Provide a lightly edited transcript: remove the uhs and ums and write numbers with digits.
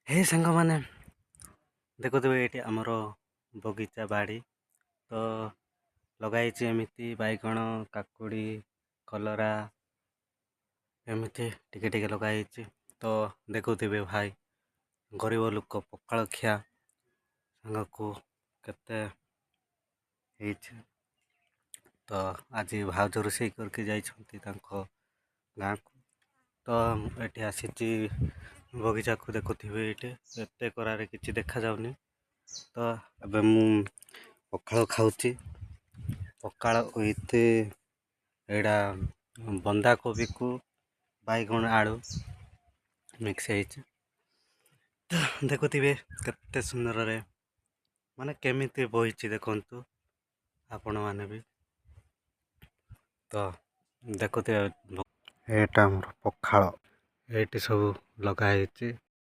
ହେ ସାଙ୍ଗମାନେ, ଦେଖୁଥିବେ ଏଇଠି ଆମର ବଗିଚା, ବାଡ଼ି ତ ଲଗାଇଛି ଏମିତି ବାଇଗଣ, କାକୁଡ଼ି, କଲରା, ଏମିତି ଟିକେ ଟିକେ ଲଗା ହେଇଛି। ତ ଦେଖୁଥିବେ ଭାଇ, ଗରିବ ଲୋକ ପଖାଳ ଖିଆ ସାଙ୍ଗକୁ କେତେ ହେଇଛି। ତ ଆଜି ଭାଉଜ ରୋଷେଇ କରିକି ଯାଇଛନ୍ତି ତାଙ୍କ ଗାଁକୁ, ତ ମୁଁ ଏଠି ଆସିଛି ବଗିଚାକୁ। ଦେଖୁଥିବେ, ଏଇଠି ଏତେ ଖରାରେ କିଛି ଦେଖାଯାଉନି। ତ ଏବେ ମୁଁ ପଖାଳ ଖାଉଛି, ପଖାଳ ୱିଥ୍ ଏଇଟା ବନ୍ଧାକୋବିକୁ ବାଇଗଣ ଆଳୁ ମିକ୍ସ ହେଇଛି। ତ ଦେଖୁଥିବେ କେତେ ସୁନ୍ଦରରେ, ମାନେ କେମିତି ବହିଛି, ଦେଖନ୍ତୁ ଆପଣମାନେ ବି। ତ ଦେଖୁଥିବେ, ଏଇଟା ଆମର ପଖାଳ, ଏଇଠି ସବୁ ଲଗା ହେଇଛି।